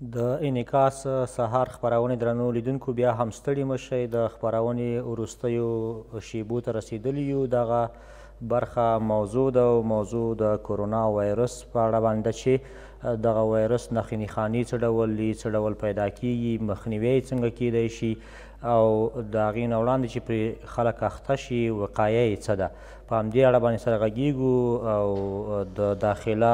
د انعکاس سهار خپرونې درنو لیدونکو، بیا هم ستړي مه شئ. د خپرونې وروستیو شیبو ته رسېدلي یو. دغه برخه موضوع ده او موضوع د کرونا وایرس په اړه باندې ده چې دغه وایرس نښې نښانې څه ډول دي، څه ډول پیدا کیږي، مخنیوی یې څنګه کیدی شي او د هغې نه وړاندې چې پرې خلک اخته شي وقایه یې څه ده. په همدې اړه باندې سره غږیږو او د داخله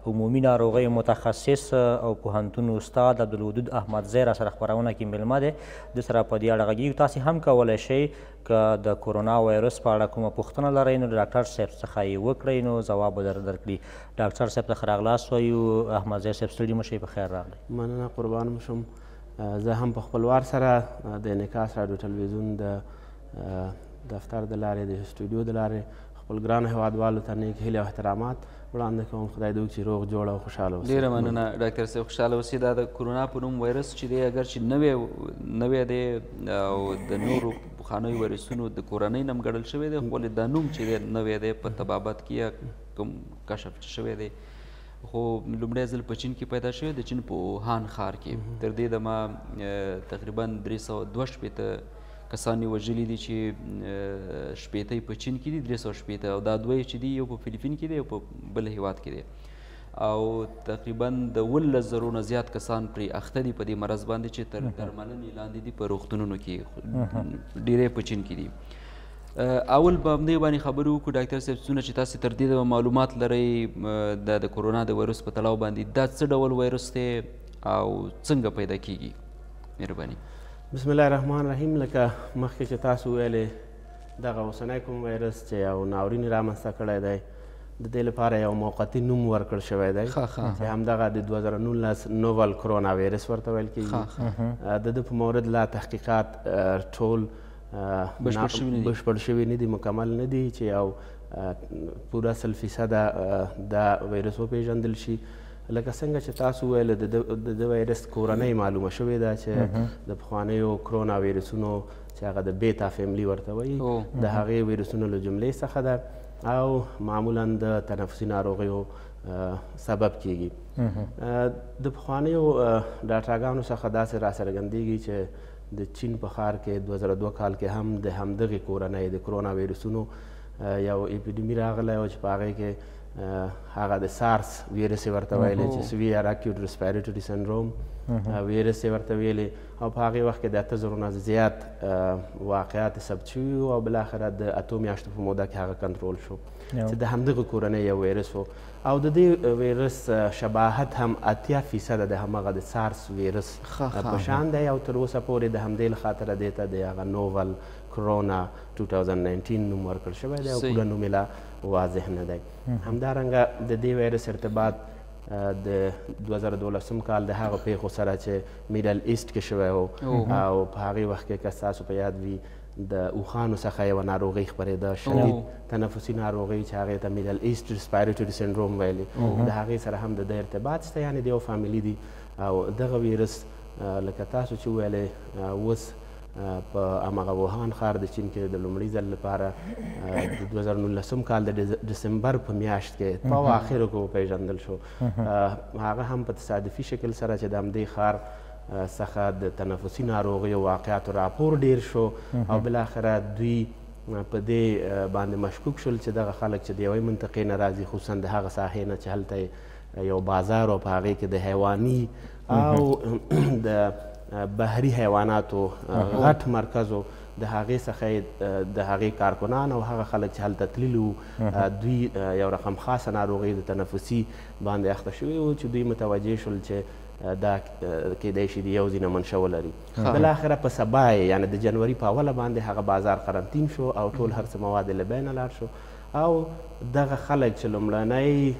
عمومي ناروغیو متخصص او پوهنتون استاد عبدالودود احمدزی را سره خپرونه کې میلمه دی، ده سره په دې اړه غږیږو. تاسې هم کولی شئ که د کرونا وایرس په اړه کومه پوښتنه لرئ نو ډاکټر صاحب څخه یې وکړئ نو ځواب به درکړي. ډاکټر صاحب ته ښه راغلاست وایو. احمدزی صاحب ستړي مه شئ، په خیر راغلئ. مننه، قربان مو شم. زه هم په خپل وار سره د انعکاس راډیو تلویزیون د دفتر د لارې، د سټوډیو د لارې خپل ګرانو هیوادوالو ته نیک هیلې او احترامات وړاندې کوم. خدای دې وکړي چې روغ جوړ او خوشحاله اوسئ. ډېره مننه ډاکټر صاحب، خوشحاله اوسئ. دا د کرونا په نوم وایرس چې دی، اګر چې نوی دی او د نورو پخوانیو وایرسونو د کورنۍ نه هم ګڼل شوی دی، خو دا نوم چې دی نوی دی په طبابت کې یا کوم کشف چې شوی دی، خو لومړی ځل په چین کې پیدا شوی، د چین په اوهان ښار کې. تر دې دمه تقریبا 362 کسان یې وژلي دي چې 60 په چین کې دي، 360، او دا دوه چې دي یو په فلیپین کې دی، یو په بل هیواد کې دی، او تقریبا د 17,000 نه زیات کسان پرې اخته دي په دې مرض باندې چې تر درملنې لاندې دي په روغتونونو کې، ډېری په چین کې دي. اول به همدې باندې خبرې وکړو ډاکټر صاحب، څونه چې تاسې تر دې دمه معلومات لرئ د کرونا د وایرس په تړاو باندې، دا څه ډول وایرس دی او څنګه پیدا کیږي؟ مهرباني. بسم الله الرحمن الرحیم. لکه مخکې چې تاسو ویلې، دغه اوسنی کوم وایرس چې یو ناورین یې رامنځته کړی دی، د دې لپاره یو موقتي نوم ورکړل شوی دی چې همدغه د 2019 نوول کرونا وایرس ورته ویل کېږي. د ده په مورد لا تحقیقات ټول بشپړ شوي نه دي، مکمل نه دي چې یو پوره 100% دا وایرس وپېژندل شي. لکه څنګه چې تاسو وویل، د ده وایرس کورنۍ معلومه شوې ده چې د پخوانیو کرونا وایرسونو چې هغه د بیتا فیملی ورته وایي، د هغې وایرسونو له جملې څخه ده او معمولا د تنفسي ناروغیو سبب کیږي. د پخوانیو ډاټاګانو څخه داسې راڅرګندېږي چې د چین په ښار کې 2002 کال کې هم د همدغې کورنۍ د کرونا وایرسونو یو اپیډمي راغلی و چې په هغې کې هغه د سارس ویروس یې ورته ویلې چې severe acute respiratory syndrome ویروس یې ورته ویلې، او په هغې وخت کې د 8,000 نه زیات واقعات ثبت شوي وو او بالاخره د 8 میاشتو په موده کې هغه کنټرول شو چې د همدغه کورنۍ یو ویروس و. او د دې ویروس شباهت هم 80% د هماغه د سارس ویروس په شان دی، او تر اوسه پورې د همدې له خاطره دې ته د هغه نوول کرونا 2019 نوم ورکړل شوی دی او پوره نوم یې لا واضح نه دی. همدارنګه د دې ویروس ارتباط د 2012 کال د هغو پیښو سره چې میډل ایسټ کې شوی و، او په هغې وخت کې که ستاسو په یاد وي د اوښانو څخه یوه ناروغي خپرېده، شدید تنفسي ناروغي چې هغې ته میډل ایسټ ریسپایریټوري سندروم ویلې، د هغې سره هم د ده ارتباط شته، یعنې د یو فامیلي دي. او دغه ویروس لکه تاسو چې وویلې اوس په هماغه ووهان ښار د چین کې د لومړي ځل لپاره د 2019 کال د دسمبر په میاشت کې په اواخرو کې وپېژندل شو. هغه هم په تصادفي شکل سره چې د همدې ښار څخه د تنفسي ناروغیو واقعاتو راپور ډیر شو، او بالاخره دوی په دې باندې مشکوک شول چې دغه خلک چې د یوې منطقې نه راځي، خصوصا د هغه ساحې نه چې هلته یو بازار او په هغې کې د حیواني او د بحري حیواناتو غټ مرکز و، د هغې څخه د هغې کارکنان او هغه خلک چې هلته تللي وو، دوی یو رقم خاصه ناروغي د تنفسي باندې اخته شوي وو چې دوی متوجه شول چې دا کیدای شي د یو ځای نه منشأ ولري. بالاخره په سبا یې یعنې د جنوري په اوله باندې هغه بازار قرنطین شو او ټول هر څه مواد یې له بینه لاړ شو. او دغه خلک چې لومړنی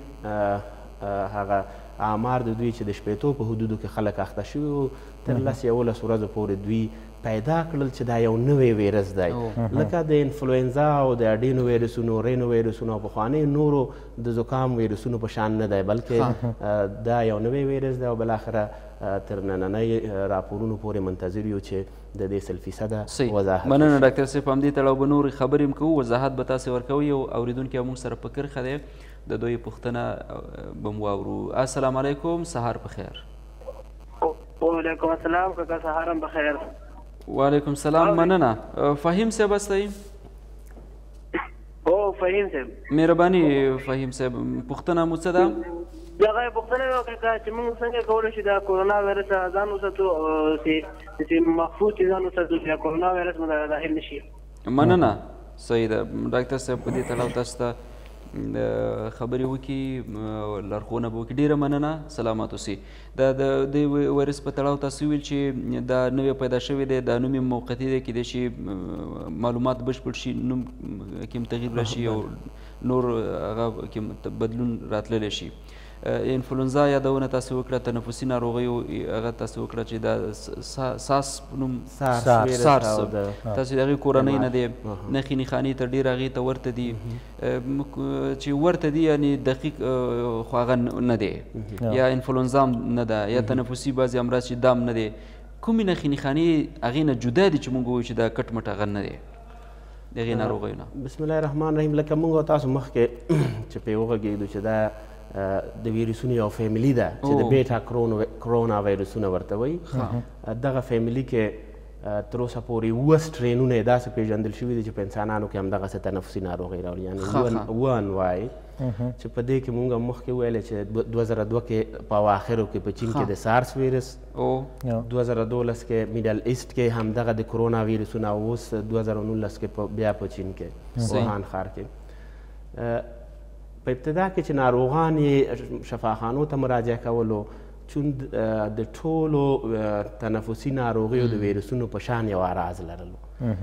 هغه آمار د دوی چې د 60 په حدودو کې خلک اخته شوي وو، تر 10 11 ورځو پورې دوی پیدا کړل چې دا یو نوی ویروس دی، لکه د انفلوئنزا او د اډینو ویروسونو، رینو ویروسونو او پخوانیو نورو د زکام ویروسونو په شان نه دی، بلکې دا یو نوی ویروس دی. او بالاخره تر نننۍ راپورونو پورې منتظر یو چې د دې 100% وضاحت. مننه ډاکټر صاحب، په همدې تړاو به نورې خبرې هم کوو، وضاحت به تاسې ورکوئ. یو اورېدونکی موږ سره په کرښه دی، د دوی پوښتنه به مو واورو. السلام علیکم، سهار په خیر. وعلیکم السلام کاکا، سهار هم بخیر. وعلیکم سلام، مننه. فهیم صاحب هستئ؟ هو فهیم صاحب. مهرباني فهیم صاحب، پوښتنه مو څه ده؟ دغه پوښتنه مې وکړه چې موږ څنګه کولی شو د کورونا ویروس ځان وساتو، چې محفوظ ځان وساتو چې کورونا ویروس مو داخل نه شي. مننه، صحیح ده. ډاکټر صاحب په دې تړاو تاسو ته خبرې وکړي، لارښوونه به وکړي. ډېره مننه، سلامت اوسئ. دا د دې ویروس په تړاو تاسو وویل چې دا نوی پیدا شوی دی، دا نوم یې موقتي دی، کېدای شي معلومات بشپړ شي، نوم کې هم تغییر راشي او نور هغه کې بدلون راتللی شي. انفلونزا یادونه تاسو وکړه، تنفسي ناروغیو هغه تاسو وکړه چې دا سارس په نوم، سارس تاسو د هغې کورنۍ نه دی، نښې نښانې تر ډېره هغې ته ورته دي، چې ورته دي یعنې دقیق خو هغه نه دی، یا انفلونزا هم نه ده، یا تنفسي بعضې امراض چې دا هم نه دی. کومې نښې نښانې هغې نه جدا دي چې موږ ووایو چې دا کټ مټ هغه نه دی د هغې ناروغیو نه؟ بسم الله الرحمن الرحیم. لکه موږ تاسو مخکې چې پرې وغږېدو چې دا د ویروسونو یو فیملی ده چې د بیټا کرونا ویروسونه ورته وایي. دغه فیملی کې تر اوسه پورې 7 strain ونه یې داسې پېژندل شوي دي چې په انسانانو کې همدغسې تنفسي ناروغۍ راوړي، یعنې 7 انواع چې په دې کې مونږ مخکې وویلې چې 2002 کې په اواخرو کې په چین کې د سارس ویروس، 2012 کې Middle East کې همدغه د کرونا ویروسونه، او اوس 2019 کې بیا په چین کې ووهان ښار کې. په ابتدا کې چې ناروغان یې شفاخانو ته مراجعه کولو، چون د ټولو تنفسي ناروغیو د ویروسونو په شان یو اعراض لرلو،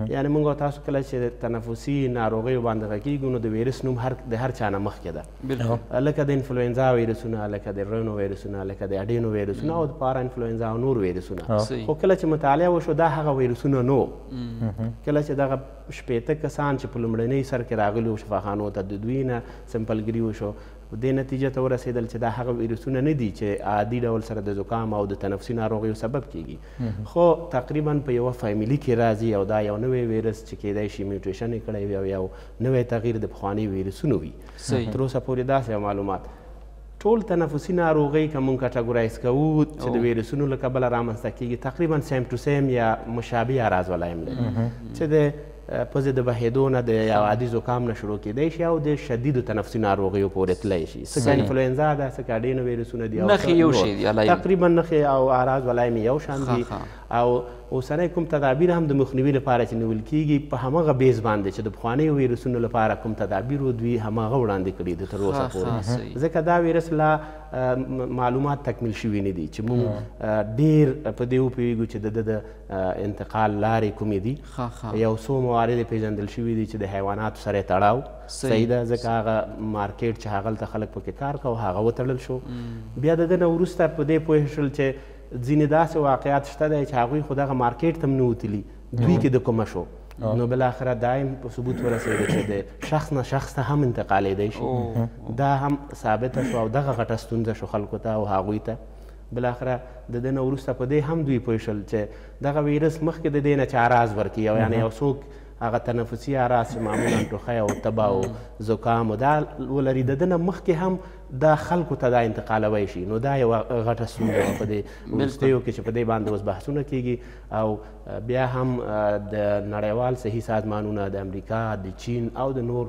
یعنې موږ تاسو کله چې تنفسي ناروغیو باندې غږېږو نو د ویروس نوم د هر چا نه مخکې ده، لکه د انفلوئنزا ویروسونه، لکه د رینو ویروسونه، لکه د اډینو ویروسونه او د پارا انفلوئنزا او نور ویروسونه. خو کله چې مطالعه وشو دا هغه ویروسونه نه وو. کله چې دغه 60 کسان چې په لومړنۍ سر کې راغلي وو شفاخانو ته، د دوی نه سمپلګري وشو، دې نتیجه ته ورسېدل چې دا هغه ویروسونه نه دي چې عادي ډول سره د زکام او د تنفسي ناروغیو سبب کیږي، خو تقریبا په یوه فامیلي کې راځي او دا یو نوی ویروس چې کیدای شي mutation یې کړی وي او یو نوی تغییر د پخواني ویروسونو وي. تر اوسه پورې داسې معلومات. ټول تنفسي ناروغۍ که مونږ categorize کوو چې د ویروسونو له کبله رامنځته کیږي، تقریبا same to same یا مشابه اعراض ولایم لري چې د پزې د بهېدو نه د یو عادي زکام نه شروع کېدای شي او د شدیدو تنفسي ناروغیو پورې تللی شي. څه که انفلوئنزا ده، څه که اډینو ویروسونه دي، نښې یو شی دي، تقریبا نښې او اعراض ولایم یو شان دي. او اوسنی کوم تدابیر هم د مخنیوي لپاره چې نیول کیږي په هماغه base باندې چې د پخوانیو ویروسونو لپاره کوم تدابیر و دوی هماغه وړاندې کړي دي تر اوسه پورې، ځکه دا ویروس لا معلومات تکمیل شوي نه دي چې موږ ډېر په دې وپوهېږو چې د ده د انتقال لارې کومې دي. یو څو موارد پېژندل شوي دي چې د حیواناتو سره یې تړاو صحیح ده، ځکه هغه مارکیټ چې هغلته خلک پکې کار کوو هغه وتړل شو. بیا د ده نه وروسته په دې پوه شول چې ځینې داسې واقعات شته دی چې هغوی خو دغه مارکیټ ته هم نه وتلي، دوی کې د کومه شو، نو بالاخره دا هم په ثبوت ورسېده چې د شخص نه شخص ته هم انتقالېدی شي، دا هم ثابته شو او دغه غټه ستونزه شو خلکو ته او هغوی ته. بالاخره د ده نه وروسته په دې هم دوی پوه شول چې دغه ویروس مخکې د دې نه چې اعراض ورکړي او یعنې یو څوک هغه تنفسي اعراض چې معمولا ټوخی او تبه او زکام او دا ولري، د ده نه مخکې هم دا خلکو ته دا انتقالوی شي. نو دا یوه غټه ستونزه وه په دې وروستیو کې چې په دې باندې اوس بحثونه کیږي. او بیا هم د نړیوال صحي سازمانونه د امریکا، د چین او د نور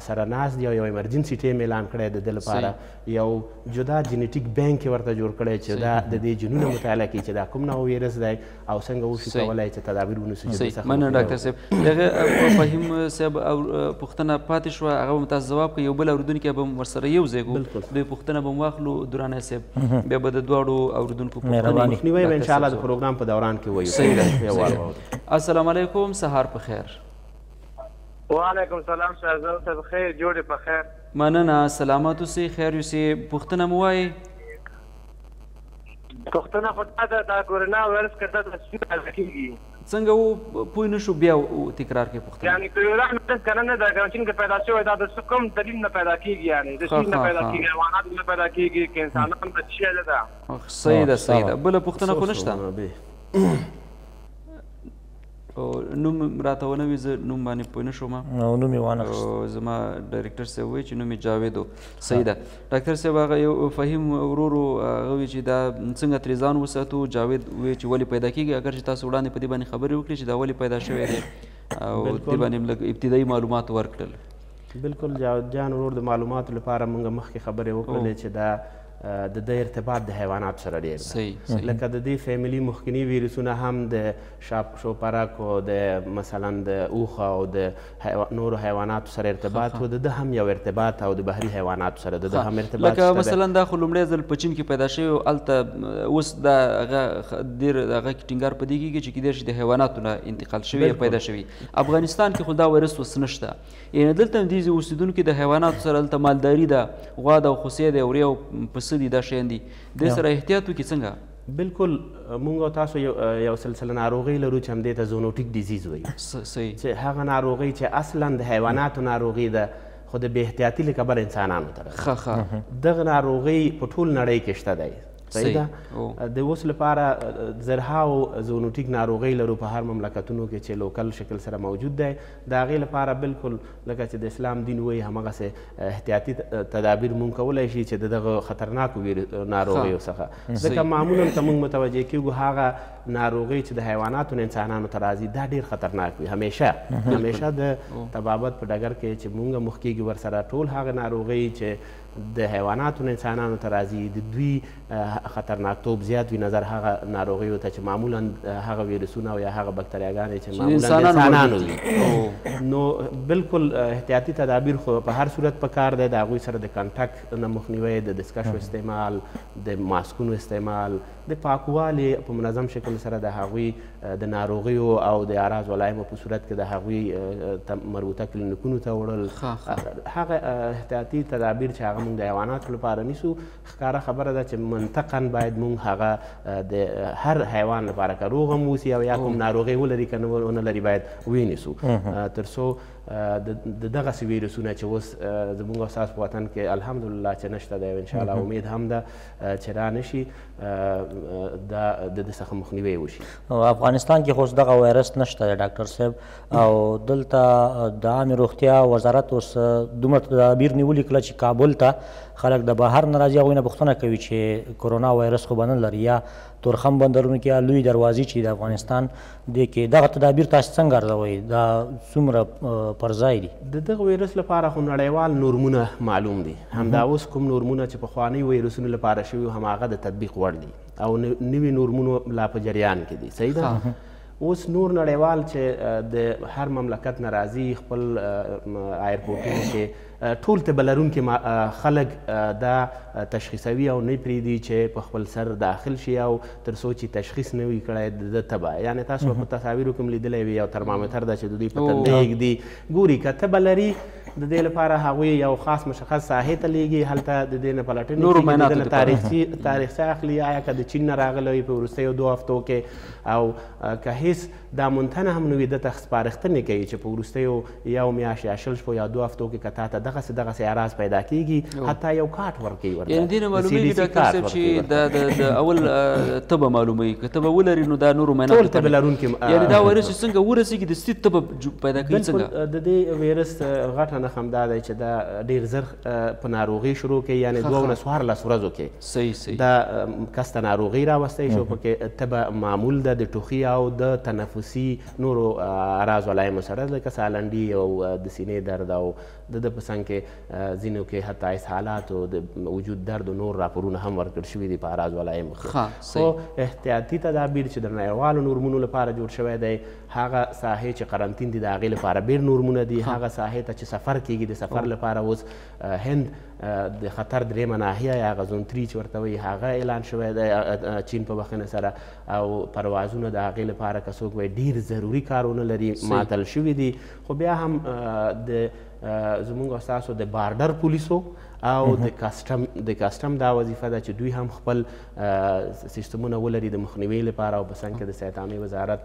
سره ناست دي او یو emergency team اعلان کړی د ده لپاره، یو جدا genetic bank یې ورته جوړ کړی چې دا د دې جینونه مطالعه کړي چې دا کوم نوع ویروس دی او څنګه وشي کولی چې تدابیر ونیسو چې د څخه. مننه ډاکټر صاحب. دغه فهیم صاحب پوښتنه پاتې شوه، هغه به تاسو ځواب کړئ، یو بل اورېدونکی به ورسره یو ځای کړو، دوی پوښتنه به واخلو. درانه صاحب بیا به د دواړو اورېدونکو پوښتنې مخنیوی به انشاءالله د پروګرام په دوران کې وایو. صحیح ده. السلام علیکم، سهار په خیر. وعلیکم سلام شهزاد صاحب، خیر جوړې په خیر؟ مننه، سلامت اوسئ، خیر اوسئ. پوښتنه مو وایئ. پوښتنه خو دا ده، دا کورونا ویروس که دا څه پیدا کېږي؟ څنګه و پوه نه شو، بیا تکرار کړئ پوښتنه. یعنې کورونا ویروس که نه ده که چین کې پیدا شوی، دا د څه کوم دلیل نه پیدا کېږي؟ یعنې د څه نه پیدا کېږي؟ حیوانات نه پیدا کېږي که انسانان ته څه شی ده؟ صحیح ده، صحیح ده. بله پوښتنه خو نشته؟ نوم راته ونه وي، زه نوم باندې پوه نه شوم، نوم یې وانخیست. زما ډایرکټر صاحب وایي چې نوم یې جاوید و. صحیح ده ډاکټر صاحب. هغه یو فهیم ورور هغه وایي چې دا څنګه ترې ځان وساتو. جاوید وایي چې ولې پیدا کېږي، اګر چې تاسو وړاندې په دې باندې خبرې وکړې چې دا ولې پیدا شوی دی او دې باندې لږ ابتدایي معلومات ورکړل. بالکل جاوید جان ورور، د معلوماتو لپاره موږ مخکې خبرې وکړلې چې دا د ده ارتباط د حیواناتو سره ډېر دی. لکه د دې فامیلي مخکني ویروسونه هم د شوپرک او د مثلا د اوښ او د نورو حیواناتو سره ارتباط و، د ده هم یو ارتباط او د بحري حیواناتو سره د ده هم ارتباط. لکه مثلا دا خو لومړی ځل په چین کې پیدا شوی، هلته اوس دا هغه ډېر هغه کې ټینګار په دې کېږي چې کېدای شي د حیواناتو نه انتقال شوي یا پیدا شوي. افغانستان کې خو دا ویروس اوس نشته، یعنې دلته هم دې اوسېدونکي د حیواناتو سره هلته مالداري ده، غوا ده او خوسۍ دی، ورې او پسه دي، دا شیان دي، دې سره احتیاط وکړي څنګه؟ بالکل موږ او تاسو یو سلسله ناروغۍ لرو چې همدې ته zoonotic disease وایي، چې هغه ناروغۍ چې اصلا د حیواناتو ناروغي ده خو د بې احتیاطي له کبله انسانانو ته راځي. دغه ناروغۍ په ټول نړۍ کې شته دی. صحیح ده. د اوس لپاره زرهاو zoonotic ناروغۍ لرو په هر مملکتونو کې چې local شکل سره موجود دی. د هغې لپاره بالکل لکه چې د اسلام دین وایي همغسې احتیاطي تدابیر مونږ کولی شي چې د دغه خطرناکو ناروغیو څخه، ځکه معمولا که مونږ متوجه کېږو هغه ناروغۍ چې د حیواناتو نه انسانانو ته راځي دا ډېر خطرناک وي. همیشه همیشه د طبابت په ډګر کې چې مونږ مخ کېږي ورسره ټول هغه ناروغۍ چې د حیواناتو نه انسانانو ته راځي د دوی خطرناکتوب زیات وي نظر هغه ناروغیو ته چې معمولا هغه ویروسونه او یا هغه بکتریاګانې چې معمولا د انسانانو وي. نو بالکل احتیاطي تدابیر خو په هر صورت په کار دی. د هغوی سره د contact نه مخنیوی، د دستکشو استعمال، د ماسکونو استعمال، د پاکوالي په منظم شکل سره د هغوی د ناروغیو او د اعراض علایمو په صورت کې د هغوی مربوطه کلینیکونو ته وړل، هغه احتیاطي تدابیر چې هغه موږ د حیواناتو لپاره نیسو. ښکاره خبره ده چې منطقا باید موږ هغه د هر حیوان لپاره که روغ هم اوسي او یا کوم ناروغي ولري که ونه لري باید وینیسو، تر څو د دغسې ویروسونه چې اوس زموږ او ستاسو په وطن کې الحمدلله چې نشته دی او انشاءالله امید هم ده چې را نشي، دا د ده څخه مخنیوی وشي. افغانستان کې خو اوس دغه ویروس نشته دی ډاکټر صاحب، او دلته د عامې روغتیا وزارت اوس دومره تدابیر نیولي کله چې کابل ته خلک د بهر نه راځي هغوی نه پوښتنه کوي چې کرونا ویروس خو به نه لري، یا تورخم بندرونو کې یا لوی دروازې چې د افغانستان دې کې دغه تدابیر تاسو څنګه ارزوئ، دا څومره پر ځای دي؟ د دغه ویروس لپاره خو نړیوال نورمونه معلوم دي. همدا اوس کوم نورمونه چې پخوانیو ویروسونو لپاره شوي هماغه د تطبیق وړ دي او نوي نورمونو لا په جریان کې دي. صحیح ده. اوس نور نړیوال چې د هر مملکت نه راځي خپل ایرپورټونو کې ټول تبه لرونکي خلک دا تشخیصوي او نه پرېږدي چې په خپل سر داخل شي او تر څو چې تشخیص نه وي کړی د ده تبه. یعنې تاسو په تصاویرو کې هم لیدلی وي یو ترمامیتر ده چې د دوی په تندې ږدي، ګوري که تبه لري د دې لپاره هغوی یو خاص مشخص ساحې ته لیږي، هلته د دې نه پلټنې کېږي، د ده نه تاریخچه اخلي، آیا که د چین نه راغلی وي په وروستیو 2 هفتو کې، او که هیڅ دا مونتنه هم نه وي ده ته سپارښتنې کوي چې په وروستیو یو میاشت یا 20 شپو یا 2 هفتو کې که تا ته دغسې دغسې اعراض پیدا کېږي حتی یو کارت ورکوي ورته. یعنې دې نه معلومېږي ډاکټر صاحب چې دا د اول تبه معلوموي، که تبه ولري نو دا نورو معایناتو ټول تبه لرونکي، یعنې دا ویروس چې څنګه ورسېږي د ستي تبه پیدا کوي څنګه؟ د دې ویروس غټه نښه هم دا دی چې دا ډېر زر په ناروغي شروع کوي، یعنې 2 نه 14 ورځو کې صحیح دا کس ته ناروغي راوستی شو، پکې تبه معمول ده د ټوخي او د تنفسي نورو اعراض علایمو سره لکه سالنډي او د سینې درد او د ده په څنګ کې ځینو کې حتی اسهالات او د وجود درد او نور راپورونه هم ورکړل شوي دي په اعراض علایمو کې. خو احتیاطي تدابیر چې د نړیوالو نورمونو لپاره جوړ شوی دی، هغه ساحې چې قرنطین دي د هغې لپاره بېل نورمونه دي، هغه ساحې ته چې سفر کېږي د سفر لپاره اوس هند د خطر درېیمه ناحیه یا هغه زون 3 چې ورته وایي هغه اعلان شوی دی چین په بخښنې سره، او پروازونه د هغې لپاره که څوک وایي ډېر ضروري کارونه لري معطل شوي دي. خو بیا هم د زموږ او ستاسو د بارډر پولیسو او د کاستم دا وظیفه ده چې دوی هم خپل سیستمونه ولري د مخنیوي لپاره. او په څنګ کې د صحت عامې وزارت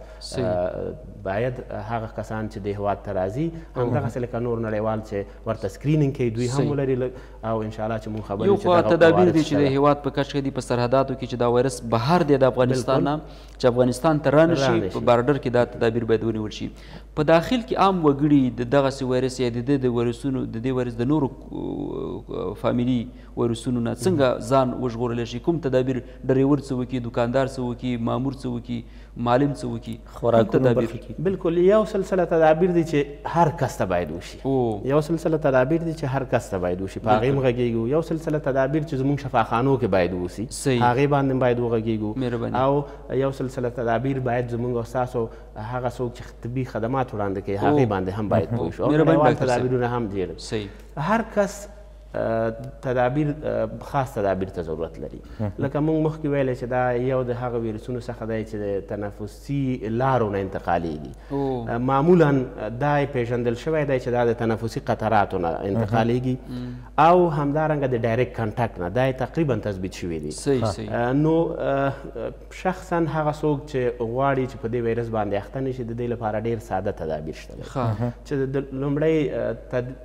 باید هغه کسان چې د هېواد ته راځي همدغسې لکه نور نړیوال چې ورته screening کوي دوی هم ولري. او انشاءالله چې موږ خبر یو خو تدابیر دي چې د هېواد په کچه دي په سرحداتو کې چې دا وایرس بهر دی د افغانستان نه چې افغانستان ته رانشي په border کې دا تدابیر باید ونیول شي. په داخل کې عام وګړي د دغسې وایرس یا د دې وایرسونو د دې وایرس د نورو فامیلي وایرسونو نه څنګه ځان وژغورلی شي؟ کوم تدابیر ډریور څه وکړي، دوکاندار څه وکړي، مامور څه وکړي، معلم څه وکړي؟ خوراکونو برخې کې بالکل یو سلسله تدابیر دي چې هر کس ته باید وشي. یو سلسله تدابیر دي چې هر کس ته باید وشي، په هغې هم غږېږو. یو سلسله تدابیر چې زموږ شفاخانو کې باید ووسي، هغې باندې هم باید وغږېږو. او یو سلسله تدابیر باید زموږ او ستاسو هغه څوک چې طبي خدمات وړاندې کوي هغې باندې هم باید پوه شو. او نړیوال تدابیرونه هم ډېر. هر کس تدابیر خاص تدابیر ته ضرورت لري. لکه موږ مخکې ویلی چې دا یو د هغه ویروسونو څخه دی چې د تنفسي لارو نه انتقالیږي. معمولا دا پیژندل شوی دی چې دا د تنفسي قطراتو نه انتقالیږي او همدارنګه د direct contact نه، دا تقریبا تثبیت شوی دی. نو شخصا هغه څوک چې غواړي چې په دې ویروس باندې اخته نه شي د دې لپاره ډېر ساده تدابیر شته دی. چې د لومړی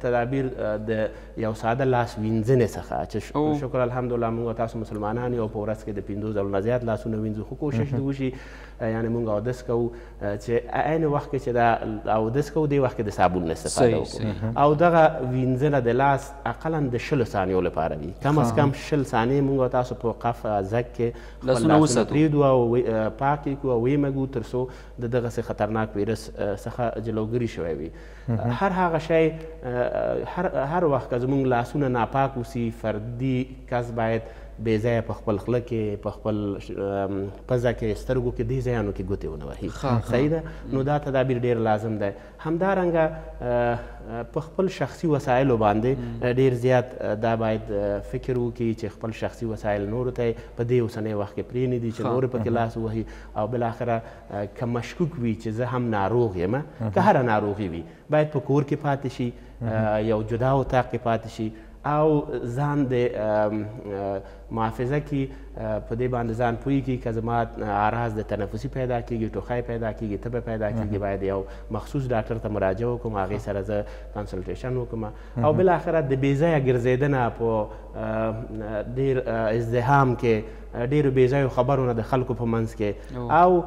تدابیر د یو ساده لاس وینځنې څخه چې شکر الحمدلله موږ تاسو مسلمانان یو په ورځ کې د 5 ځلو نه زیات لاسونه وینځو، خو کوشش دې وشي یعنې موږ اودس کوو چې عین وخت کې چې دا اودس کوو دې وخت کې د صابون نه استفاده وکړو. او دغه وینځنه د لاس اقلا د 20 ثانیو لپاره وي، کم از کم 20 ثانیې موږ تاسو په قف ځګ کې خپل لاسونه پرېږدو او پاک یې کړو او ویې مږو تر څو د دغسې خطرناک ویروس څخه جلوګیري شوی وي. هر هغه شی هر وخت که زموږ لاسونه ناپاک اوسي، فردي کس باید بې ځایه په خپل خوله کې، په خپل پزه کې، سترګو کې، دې ځایانو کې ګوتې ونه وهي. صحیح ده؟ نو دا تدابیر ډېر لازم دی. همدارنګه په خپل شخصي وسایلو باندې ډېر زیات دا باید فکر وکړي چې خپل شخصي وسایل نورو ته په دې اوسنۍ وخت کې پرېنږدي چې نور پکې لاس ووهي. او بالاخره که مشکوک وي چې زه هم ناروغ یم، که هره ناروغي وي، باید په کور کې پاتې شي، یو جدا اتاق کې پاتې شي او ځان د محافظه کې په دې باندې ځان پوه کړي که زما اعراض د تنفسي پیدا کېږي، ټوخی پیدا کېږي، تبه پیدا کېږي، باید یو مخصوص ډاکټر ته مراجعه وکړم، هغې سره زه consultation وکړم. او بالاخره د بې ځایه ګرځېدنه په ډېر ازدحام کې، ډېرو بې ځایو خبرو نه د خلکو په منځ کې، او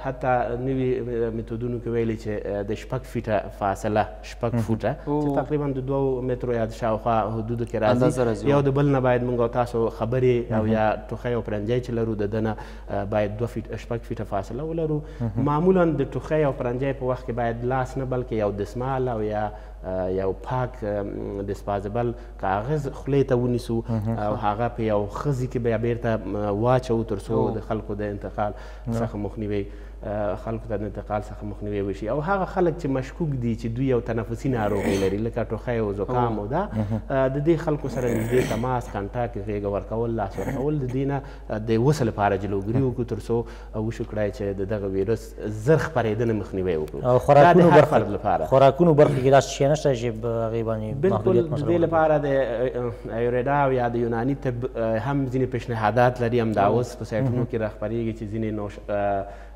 حتی نوي میتودونو کې ویلي چې د 6 فیټه فاصله، 6 فوټه چې تقریبا د 2 مترو یا د شاوخوا حدودو کې راځي، یو د بل نه باید موږ او تاسو خبرې او یا ټوخی او پرنجی چې لرو د ده نه باید 6 فیټه فاصله ولرو. معمولا د ټوخی او پرنجی په وخت کې باید لاس نه بلکې یو دسمال او یا یو پاک disposable کاغذ خولې ته ونیسو او هغه په یو ښځې کې بیا بیرته واچوو تر څو د خلکو د انتقال څخه مخنیوی خلکو ته د انتقال څخه مخنیوی وشي. او هغه خلک چې مشکوک دي چې دوی یو تنفسي ناروغي لري لکه ټوخی او زکام او دا، د دې خلکو سره نږدې تماس، contact، غېږه ورکول، لاس ورکول، د دې نه د وسه لپاره جلوګیري وکړو تر څو وشو کړای چې د دغه ویروس زر خپرېدنه مخنیوی وکړو. او خوراکونو برخې کې داسې شی نشته چې هغې باندې بالکل د دې لپاره د ایوریدا او یا د یوناني طب هم ځینې پیشنهادات لري، همدا اوس په سایټونو کې راخپرېږي چې ځینې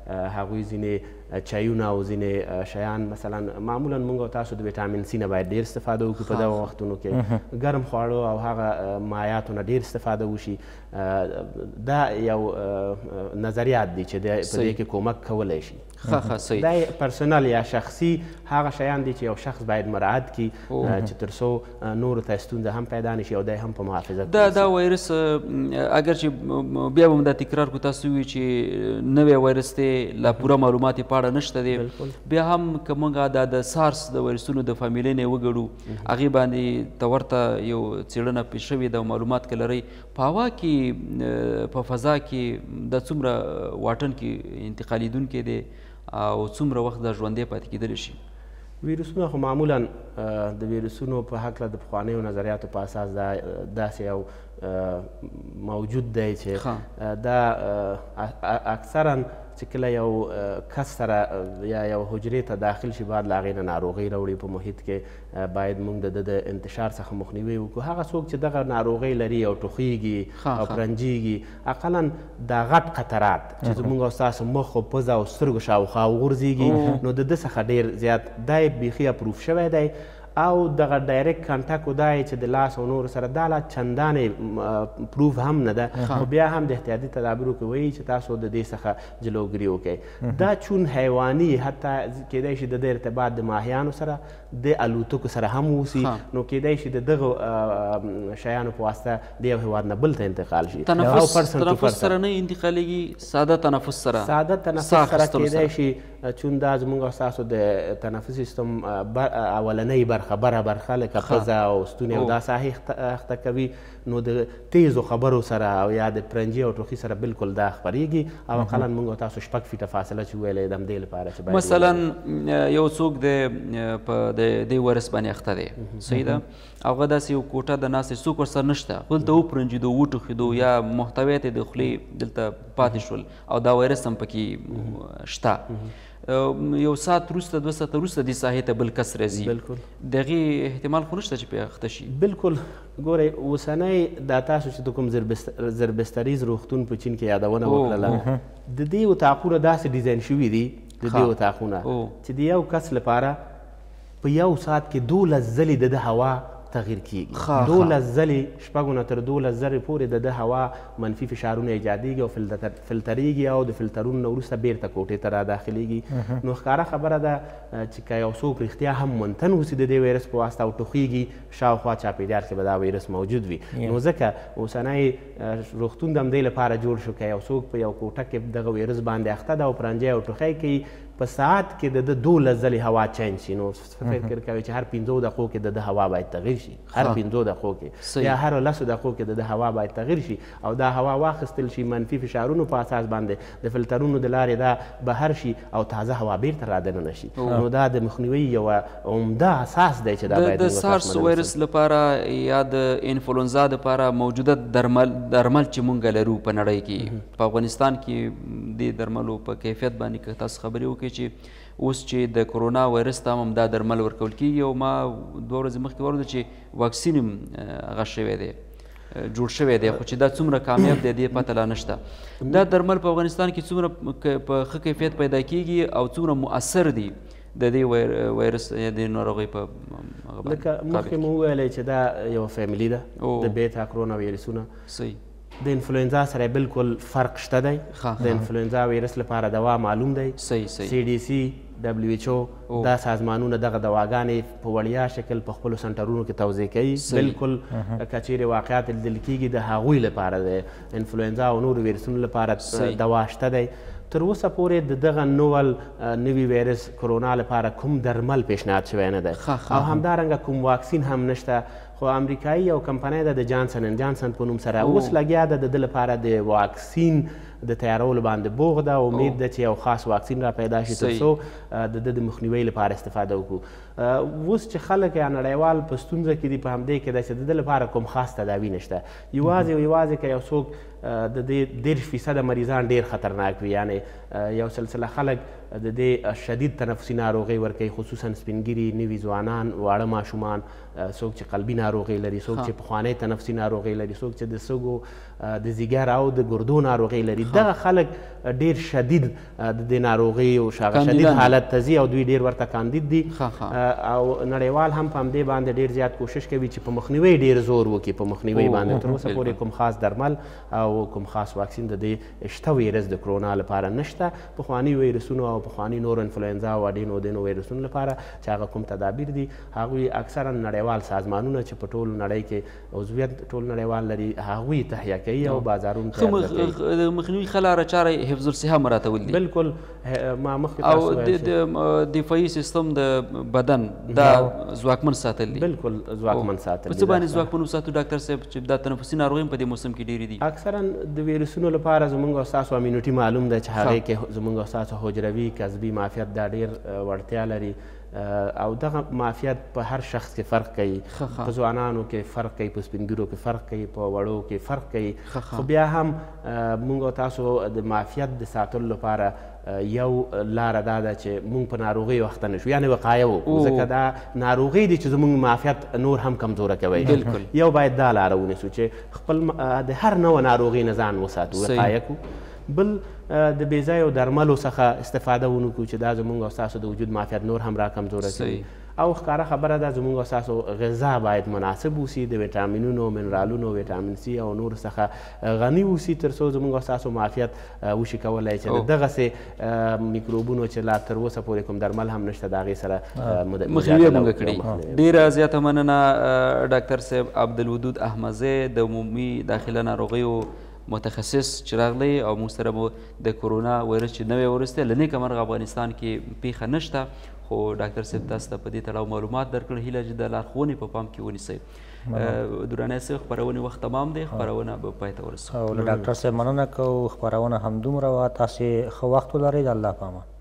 هغوی ځینې چایونه او ځینې شیان، مثلا معمولا موږ او تاسو د ویټامین سي نه باید ډېر استفاده وکړو په دغه وختونو کې، ګرم خواړو او هغه مایعاتو نه ډېر استفاده وشي. دا یو نظریات دي چې په دې کې کومک کولی شي. دا personal یا شخصي هغه شیان دي چې یو شخص باید مراعات کړي چې تر څو نورو ته ستونزه هم پیدا نه شي او دی هم په محافظت. دا وایرس اګر چې بیا به هم دا تکرار کړو، تاسو ووایي چې نوی وایرس دی، لا پوره معلومات یې په اړه نشته دی، بیا هم که موږ دا د سارس د وایرسونو د فامیلۍ نه یې وګڼو، هغې باندې ته ورته یو څېړنه پرې شوې ده او معلومات که لرئ، په هوا کې، په فضا کې دا څومره واټن کې انتقالېدونکی دی او څومره وخت دا ژوندی پاتې کېدلی شي؟ ویروسونه خو معمولا د ویروسونو په هکله د پخوانیو نظریاتو په اساس دا داسې یو موجود دی چې دا اکثرا چې کله یو کس سره یا یو حجرې ته داخل شي بعد له هغې نه ناروغۍ راوړي په محیط کې، باید موږ د ده د انتشار څخه مخنیوی وکړو. هغه څوک چې دغه ناروغۍ لري او ټوخیږي او پرنجیږي، اقلا دا غټ قطرات چې زموږ او ستاسو مخ او پزه او سترګو شاوخوا وغورځېږي، نو د ده څخه ډېر زیات دا یې بیخي approve شوی دی. او دغه direct contact دا یې چې د لاس او نورو سره دا لا چندانې proof هم نه ده، خو بیا هم د احتیاطي تدابیرو کې وایي چې تاسو د دې څخه جلوګیري وکړئ. دا چون حیواني حتی کیدای شي د ده ارتباط د ماهیانو سره، د الوتکو سره هم اوسي، نو کیدای شي د دغه شیانو په واسطه د یو هېواد نه بل ته انتقال شي. تنفس سره نه انتقالېږي، ساده تنفس سره، ساده تنفس سره کیدای شي، چون دا زموږ او ستاسو د تنفس سیستم اولنۍ برخه بره برخه لکه پزه او ستونی او دا ساحې اخته کوي، نو د تیزو خبرو سره او یا د پرنجي او ټوخي سره بالکل دا خپرېږي. او اقلا موږ او تاسو 6 فیټه فاصله چې ویلی د همدې لپاره چې باید مثلا یو څوک دی په دې وایرس باندې اخته دی، صحیح ده، هغه داسې یو کوټه د ناستې څوک ورسره نشته، خو دلته وپرنجېدو وټوخېدو یا محتویات یې د خولې دلته پاتې شول او دا وایرس هم پکې شته، یو ساعت وروسته 2 ساعته وروسته دې ساحې ته بل کس راځي، د هغې احتمال خو نشته چې پرې اخته شي؟ بالکل. ګورئ اوسنی دا تاسو چې د کوم زربستریز روغتون په چین کې یادونه وکړله، د دې اتاقونه داسې ډیزاین شوي دي، د دې اتاقونه چې د یو کس لپاره په یو ساعت کې 12 ځلې د ده هوا تغییر کیږي، 12 ځلې، 6 نه تر 12 ځلې پورې د ده هوا منفي فشارونه ایجادېږي او فلترېږي او د فلترونو نه وروسته بیرته کوټې ته را داخلېږي. نو ښکاره خبره ده چې که یو څوک رښتیا هم منتن اوسي د دې ویروس په واسطه او ټوخېږي، شاوخوا چاپېریال کې به دا ویروس موجود وي. نو ځکه اوسنی روغتون د همدې لپاره جوړ شو که یو څوک په یو کوټه کې دغه ویروس باندې اخته ده او پرنجی او ټوخی کوي، په ساعت کې د ده 12 ځلې هوا change شي، نو فکر کوي چې هر 5 دقیقو کې د ده هوا باید تغییر شي، هر 5 دقیقو کې یا هر 10 دقیقو کې د ده هوا باید تغییر شي او دا هوا واخیستل شي منفي فشارونو په اساس باندې د فلترونو د لارې دا بهر شي او تازه هوا بیرته را دننه شي. نو دا د مخنیوي یوه عمده اساس دی چې دا باید د سارس وایرس لپاره یا د انفلونزا لپاره موجوده درمل چې مونږ لرو په نړۍ کې، په افغانستان کې د درملو په کیفیت باندې که تاسو خبرې وکړئ چې اوس چې د کرونا وایرس ته هم دا درمل ورکول کېږي، او ما 2 ورځې مخکې واورېدل چې واکسین هم هغه شوی دی، جوړ شوی دی، خو چې دا څومره کامیاب دی دې پته لا نشته. دا درمل په افغانستان کې څومره په ښه کیفیت پیدا کېږي او څومره مؤثر دي د دې وایرس یا د ناروغۍ په لکه مخکې مو وویلې چې دا یوه family ده د بیتا کرونا ویروسونه، صحیح، د انفلوئنزا سره بالکل فرق شته دی. د انفلوئنزا ویروس لپاره دوا معلوم دی، CDC، WHO دا سازمانونه دغه دواګانې په وړیا شکل په خپلو سنټرونو کې توزیع کوي. بالکل که چیرې واقعیت لیدل کېږي د هغوی لپاره د انفلوئنزا او نورو ویروسونو لپاره دوا شته دی. تر اوسه پورې د دغه نوول نوي ویروس کرونا لپاره کوم درمل پیشنهاد شوی نه دی او همدارنګه کوم واکسین هم نشته. خو امریکایي یو کمپنۍ ده د جانسن اند جانسن په نوم سره اوس لګیا ده د ده لپاره د واکسین د تیارولو باندې بوخت ده. امید ده چې یو خاص واکسین را پیدا شي تر څو د ده د مخنیوي لپاره استفاده وکړو. اوس چې خلک یا نړیوال په ستونزه کې دي په همدې کې ده چې د ده لپاره کوم خاص تداوي نشته. یوازې او یوازې که یو څوک د دې 30% مریضان ډېر خطرناک وي، یعنې یو سلسله خلک د دې شدید تنفسي ناروغۍ ورکوي، خصوصا سپینګیري، نوي ځوانان، واړه ماشومان، څوک چې قلبي ناروغۍ لري، څوک چې پخوانۍ تنفسي ناروغۍ لري، څوک چې د سږو د ځیګر او د ګردو ناروغۍ لري، دغه خلک ډېر شدید د دې ناروغۍ او شدید حالت ته ځي او دوی ډېر ورته کاندید دي. او نړیوال هم په همدې باندې ډېر زیات کوشش کوي چې په مخنیوي ډېر زور وکړي. په مخنیوي باندې تر اوسه پورې کوم خاص درمل او کوم خاص واکسین د دې شته ویروس د کرونا لپاره نشته. پخواني ویروسونو او پخواني نورو انفلوئنزا او اډینو دینو ویروسونو لپاره چې هغه کوم تدابیر دي، هغوی اکثرا نړیوال سازمانونه چې په ټول نړۍ کې عضویت ټول نړیوال لري هغوی تهیه کوي او بازارونو ته عرضه کوي. د مخنیوي ښه لاره چاره حفظ الصحه مراعتول دي. بالکل، ما مخکې تاسو او د دفاعي سیستم د بدن دا ځواکمن ساتل دي. بالکل ځواکمن ساتل. په څه باندې ځواکمن وساتو ډاکټر صاحب چې دا تنفسي ناروغۍ هم په دې موسم کې ډېرې دي؟ اکثرا د ویروسونو لپاره زموږ او ستاسو immunity معلوم ده چې هغې کې زموږ او ستاسو حجروي کسبي معافیت دا ډېر وړتیا لري. او دغه معافیت په هر شخص کې فرق کوي، په ځوانانو کې فرق کوي، په سپین ږیرو کې فرق کوي، په وړو کې فرق کوي. خو بیا هم موږ او تاسو د معافیت د ساتلو لپاره یو لاره دا ده چې موږ په ناروغیو اخته نه شو، یعنې وقایه وکړو، ځکه دا ناروغۍ دي چې زموږ معافیت نور هم کمزوره کوي. یو باید دا لاره ونیسو چې خپل د هر نوع ناروغۍ نه ځان وساتو، وقایه کړو. بل د بې ځایو درملو څخه استفاده ونه کړو چې دا زموږ او ستاسو د وجود معافیت نور هم را کمزوره کړي. او ښکاره خبره ده زموږ او ستاسو غذا باید مناسب اوسي، د ویټامینونو، منرالونو، ویټامین سي او نور څخه غني اوسي، تر څو زموږ او ستاسو معافیت وشي کولی چې د دغسې میکروبونو چې لا تر اوسه پورې کوم درمل هم نشته د هغې سره مخنیوی موږ کړي. ډېره زیاته مننه ډاکتر صاحب عبدالودود احمدزی، د عمومي داخله ناروغیو متخصص چې راغلی او موږ سره مو د کرونا وایرس چې نوی وایرس دی، له نیکه مرغه افغانستان کې پیښه نشته، خو ډاکتر صاحب تاسو ته په دې تړاو معلومات درکړل. هیله چې د لارښوونې په پام کې ونیسئ. دراني صاحب، خپرونې وخت تمام دی، خپرونه به پای ته ورسوو. او له ډاکټر صاحب مننه کوو. خپرونه همدومره وه، تاسې ښه وخت ولرئ، د الله په امان.